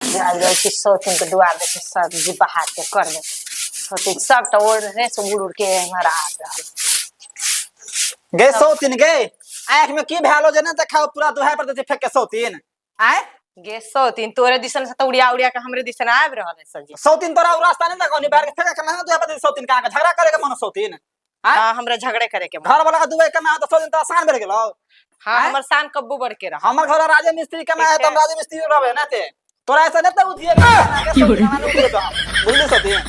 जाय जाइ छी सौतीन के दुआर देखी सब्जी बहार के कर दे सौतीन सबटा ओढ़ने से उड़ उड़ के एम्हर आबि रहल। गे सौतीन गे, आँख में की भेलो जे ने देखाओ, पूरा दुहाई पर दे फेंक के सौतीन। आय गे सौतीन, तोरे दिसन से तो उड़िया उड़िया के हमरे दिसन आबि रहल है सब्जी। सौतीन तोरा उ रास्ता नहीं देखो, बाहर के फेंक के ना दुहाई पर दे सौतीन, कहाँ के झगड़ा करे के मन सौतीन? आय? हाँ, हमरा झगड़े करे के मन। घर वाला के दुबई कमाए तो सौतीन तो आसान भेल गेलो। हाँ, हमर शान कब्बू बढ़ के रहा। हमर घर राजे मिस्त्री कमाए तो हम राजे मिस्त्री रहबे ना ते। तोरा ऐसा नहीं तो उठिए के बुझली सौतीन?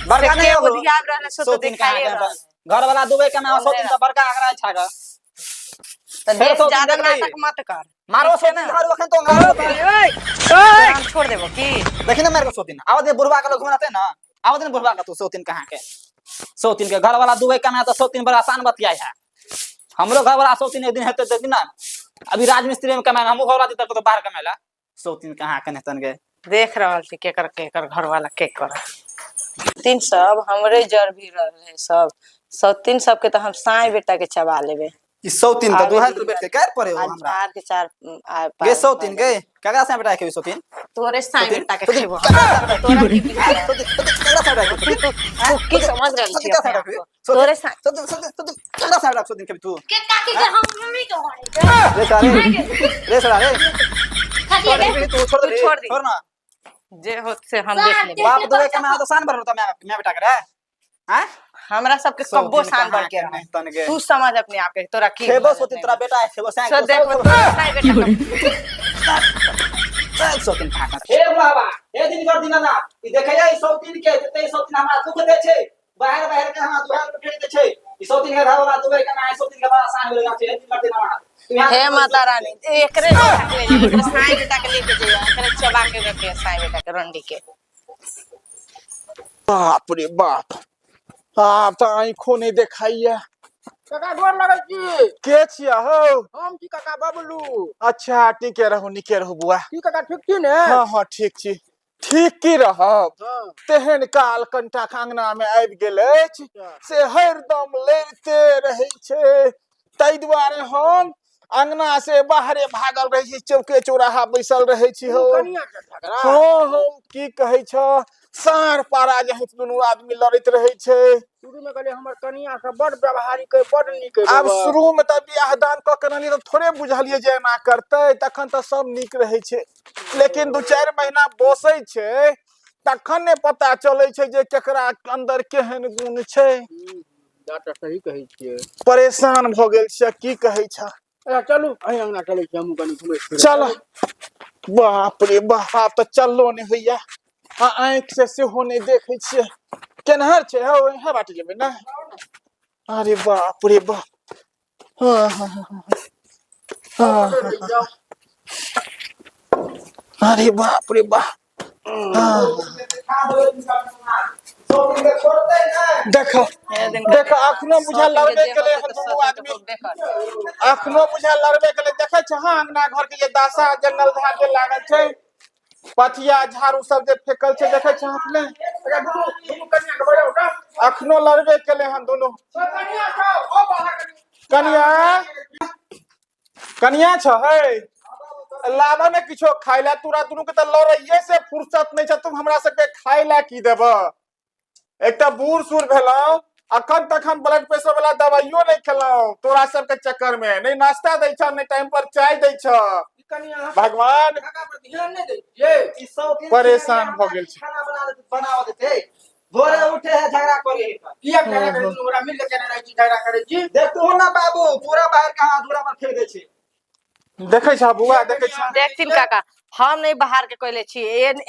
बड़का नहीं हो उधिया रहल है, सो तो सौतीन दिखाई कहाँ रहल। घर वाला दुबई कमाए सौतीन तो बड़का आगरा छागा। तो फेर देख सौतीन ज्यादा देख रही। नाटक मत कर। मारो सौतीन धरू अखन तो मारो। तोरा हम छोड़ देबो की? देखी ना मार के सौतीन आवा दे, बुढ़वा के लोग घुमाते ना, आवा दे ना बुढ़वा के तू सौतीन कहाँ के सौतीन के घर वाला दुबई कमाए तो सौतीन बड़ा आसान बतियाई है। हमरो घर वाला सौतीन एक दिन हेते तो दिन ना अभी राजमिस्त्री में कमाए, हमहू घर वाला दिता तो बाहर कमाएला। सौतीन कहाँ के नेतन के देख रहल छी केकर केकर घर वाला के कर तीन सब हमरे जर भी रहल है सब सौतीन सबके तो हम साई बेटा के चबा लेबे। ई सौतीन तो आगे दुहाई भी पर बैठ के कर पड़े हो आज हमरा। चार के चार आ गे सौतीन गे ककरा से बेटा के सौतीन? तोरे साई सौतीन, बेटा के सौतीन, खेबो। ककरा से बेटा तोरा की सौतीन, सौतीन, ककरा से बेटा के सौतीन? तू की समझ रहल छी सौतीन, ककरा से अपने बेटा आप के? को? सौतीन, तोरे साई सौतीन, सौतीन, सौतीन, ककरा से बेटा के सौतीन के तू? के काकी के हम मम्मी के होने रे सारे, रे सारे, खाती है। तू छोड़ दे, तू छोड़ दे। छोड़ ना। जे होत से हम देख लेबे। बाप दुबई कमाए तो शान बढ़ होता मैं बेटा करे। हैं? हमरा सबके कब्बो शान बढ़ के रहा। तन के तू समझ अपने आप के तोरा की खेबो सौतीन तोरा बेटा है खेबो सो देख तोरा साई बेटा के सौतीन खा कर। हे बाबा, हे दिन कर दिना ना ई देखैया ई सौतीन के जते ई सौतीन हमरा दुख दे छै, बाहर बाहर के हमरा दुहार पर फेंक दे छै। ई सौतीन के घर वाला दुबई कमाए सौतीन के बड़ा आसान भेल छै। हे दिन कर दिना ना हे माता रानी, एकरे बेटा के ले जा, एकरे साई बेटा के लेके जइयो, एकरे चबा के रखे साई बेटा के रंडी के। बाप रे बाप, आब तऽ आँखो नहि देखाइया। काका गोर लगै छी। के छिया हौ? हम छी काका बबलू। अच्छा, नीके रहू, नीके रहू बुआ। की काका ठीक छी ने? हाँ हाँ ठीक छी। ठीक की रहब, हाँ। तेहन काल कंटा अंगना में आबि गेल अछि से हरदम लड़िते रहै छै, ताहि दुआरे हम अंगना से बाहरे भागल रहै छी, चौके चौराहा बैसल रहै छी हौ। कनिया के झगड़ा? हाँ हौ, की कहै छ, साँढ़ पारा जे दुनू आदमी लड़ैत रहै छै। शुरू में कहलियै हमर कनिया सब बड़ व्यवहारिक अइ, बड़ नीक अइ आब बौआ। शुरू में तऽ बियाह दान कऽ के अनलियै तऽ थोड़े बुझलियै जे एना करतै, तखन तऽ सब नीक रहै छै, लेकिन 2-4 महीना बसै छै तखन ने पता चलै छै जे केकरा अन्दर केहन गुण छै। बात तऽ सही कहै छियै। परेशान भऽ गेल छियै, की कहै छ। अच्छा चलू अहीं अंगना चलै छी, हमहूँ कनि घुमै फिरै। चल। बाप रे बाप, आब तऽ चललो नहि होइया आ आँखि से सेहो नहि देखै छियै। केनहर छै हौ? इएह बाटे जेबै ने? अरे बाप रे बाप, हाँ, हाँ, हाँ, हाँ, हाँ। अरे बाप रे बाप, हाँ। देखो देखो, अखनो बुझा लड़बे केलै हन दुनू आदमी, अखनो बुझा लड़बे केलै। देखै छ हाँ, अंगना घर के जे दासा जंगल झाड़ जे लागल छै, पथिया झाड़ू सब जे फेकल छै, देखै छ अपने? अच्छा दुनू दुनू कनिया के बजाउ तऽ। अखनो लड़बे केलै हन दुनू। कनिया सब ओ बाहर कनि। कनिया, कनिया छ है, लाबऽ ने किछो खाय ला। तोरा दुनू के तऽ लड़ैये से फुर्सत नहि छ, तुम हमरा सबके खाय ला की देबऽ? एकटा बूढ़ सूढ़ भेलहुँ, अखन तक हम ब्लड प्रेशर वाला दवाइयो नहि खेलहुँ, तोरा सबके चक्कर में नहि नाश्ता दै छ, नहि टाइम पर चाय दै छ। कनि अहाँ भगवान काका पर ध्यान नहि दै छियै। ई सौतीन परेशान भऽ गेल छी। खाना बना देते, बनाव देते, भोरे उठे है झगड़ा करे है। किया झगड़ा करै छी? ओकरा मिल के केने रहै छी, झगड़ा करै छी। देख तू ना बाबू, पूरा बाहर कहाँ दूरा पर फेंक दे छै। देखै छ बुआ, देखै छ? देखथिन काका, हम नहीं बाहर के कहले छी,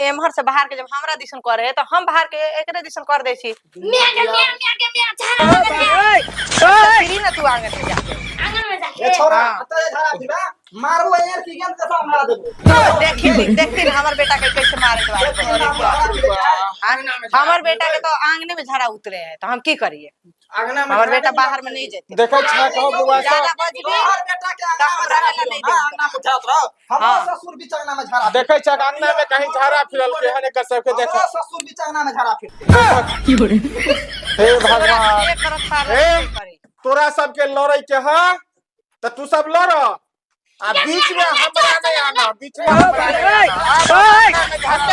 एम्हर से बाहर के जब हमरा दिसन करे है तो हम बाहर के एकरे दिसन कर दै छी। म्या के म्या, म्या के म्या, झाड़ा के म्या। फिरी ना तू आंगन में जाके। आंगन में जाके। ए छोरा, हाँ। अतः झगड़ा फिरा मारबो यार की गेंद के सामने देबो। देखी देखथिन हमर बेटा के कैसे मारे द्वारे पर। हमर बेटा के तो आंगने में झाड़ा उतरे है तो हम की करिए? अंगना में हमर झाड़ा बेटा नहीं बाहर में नहीं जेते। देखै छ कहो बुआ सब? ज्यादा बजबी तोहर बेटा के अंगना में हमरा झाड़ा ला नहीं फिरल, हाँ, अंगना में झाड़त रहो। हमरो हाँ। ससुर बीच अंगना में झाड़ा देखै छ अंगना में कहीं झाड़ा फिरल के हन एकर सबके? देखो हमरो ससुर बीच अंगना में झाड़ा फिरते। हे भगवान, जे करत सारा हे। करी। तोरा सबके लड़ै के है तऽ तू सब लड़ आ बीच में हमरा नहीं आना, बीच में हमरा नहीं आना। आब अंगना में झाड़ा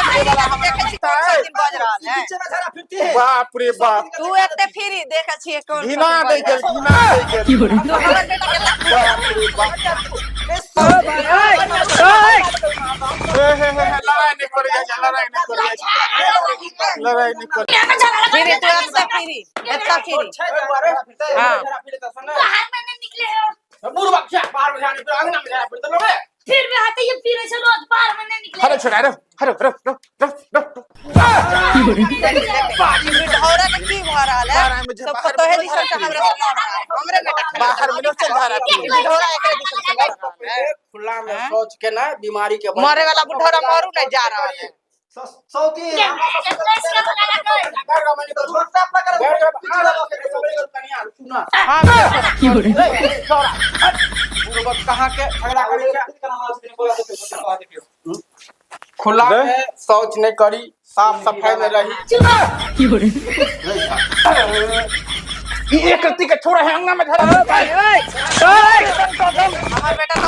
है। बीचे में झरा फिरती है। बाप रे बाप। तू एते फिरी देखै छियै कोन घिना दै गेल, घिना दै गेल। तू हमर बेटा के बाप रे बाप। हे हे हे हे, लड़ाई नहीं करी जा, लड़ाई नहीं करी जा, लड़ाई नहीं करी। फिरी तू एते फिरी, एते फिरी। हाँ। बाहर में नहीं निकले हो। बुढ़वा क्या बाहर में जाने फिर अंगना में जाना फिर तो लोगे। फिर भी आते ये फिरे से रोज बाहर में नहीं निकले। हरे छोड़ा रे, हरे रो रो रो रो। ढौरा के की भऽ रहल है? बाहर में जे सब बाहर पतोहे में दिसन से हमरा से लड़ रहल है। हमरे बेटा के बाहर में चल जा रहा ई ढौरा एकरे दिसन से लड़ रहल है। खुला में हाँ? शौच के ना बीमारी के मरे वाला बुढ़ौरा मरू नहीं जा रहल है। सौती कहाँ के झगड़ा करे के? खुला में शौच नहीं करी, साफ सफाई में रही। ई एक रत्ती के छोड़ा है अंगना में झड़ा। हमर बेटा तो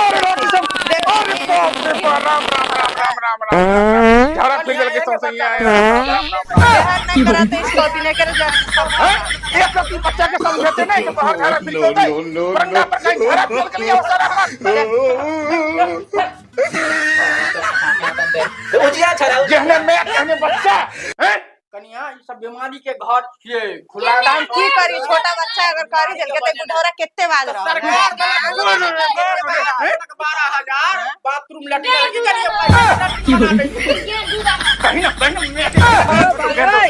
अरे रोटी सब, अरे बाप रे बाप, राम राम राम राम राम राम। झड़ा फिर के सौ सही आए। राम राम राम। बिहार नहीं करत इसको दिने करे जा सब। हैं? एक रत्ती बच्चा के समझेते नहीं कि बाहर झड़ा फिर के होते। बरंडा पर कहीं झड़ा फिर के लिए अवसर है। उजिया छड़ा। जेहने मैं तेहने बच्चा हैं? कनिया ई सब बीमारी के घर छियै खुला। हम की करी? छोटा बच्चा अगर करी देलके त बुढ़ौरा केते बाज रहल है। सरकार 12,000 बाथरूम लैट्रिन की कनिया पैसा बना दै। कहीं ना कहीं ना मैं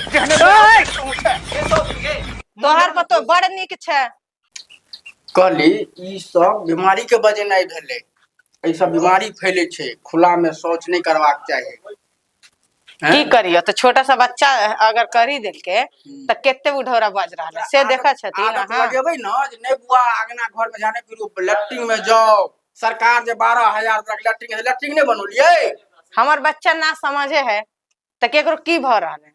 जेहने तोहर पर तो बड़ नीक छै। कहली ई सब बीमारी के वजह नहीं भेलै, ई सब बीमारी फैले छै, खुला में शौच नहीं करबाक चाही। की करियो? तो छोटा सा बच्चा अगर करी देलके त केते बुढ़ौरा बाज रहल है से देखै छथिन आदत अहाँ? लगेबै न जे नहीं बुआ अंगना घर में जाने फिर लैट्रिन में जाओ। सरकार जे 12,000 तक लैट्रिन है, लैट्रिन नहीं बनौलियै। हमर बच्चा ना समझे है त केकरो की भऽ रहल है?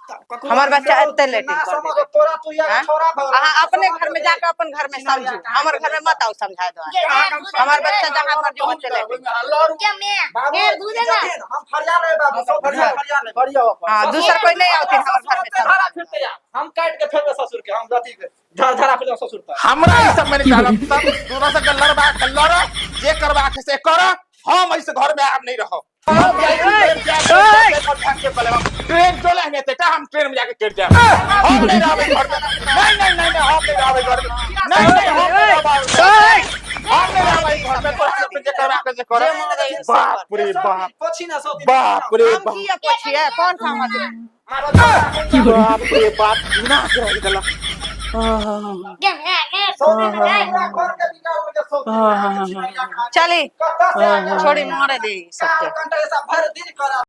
ककरो हमर बच्चा एते ना लेटिंग कर समझ देलकै। तोरा तू या हाँ? छोरा भऽ अहाँ अपने घर में जाके अपन घर में समझू, हमर घर में मत आओ समझाए दो। हमर बच्चा जहाँ मर्जी ओते लेटिंग। क्या मैं बाबू घेर दूध है ना? हम फरिया ले बाबू, सब फरिया फरिया ले फरिया अपन। हाँ, दूसर कोई नहीं आवथिन हमर घर में समझाए। झरा फिरते या हम काट के फेंकबे ससुर के, हम रथी के झरा झरा फिरते ससुर पर। हमरा ई सब में नहीं डालब, तब दोनों से लड़बा के लड़, जे करबा के से कर, हम ऐसे घर में आब नहीं रहो। हम जाइ छी ट्रेन के आगे, ट्रेन पर ट्रेन चले है नहीं हम ट्रेन में जाके गिर जाए। हम नहीं रहबे घर में। नहीं नहीं नहीं नहीं, हम नहीं रहबे घर में। नहीं नहीं, हम नहीं रहबे, हम नहीं रहबे घर में। तोरा सब जे करबा के से कर। बाप रे बाप, पोछी ना सौती। बाप रे हम बाप, किया पोछिए? कौन सा हमर बाप रे बाप, घिना के रख देलक। क्या मैं घेर सौती घर के बिगाड़ के सौती। चली छोड़ी मारे दे ई सबके। कंटा ऐसा भर दिन करा।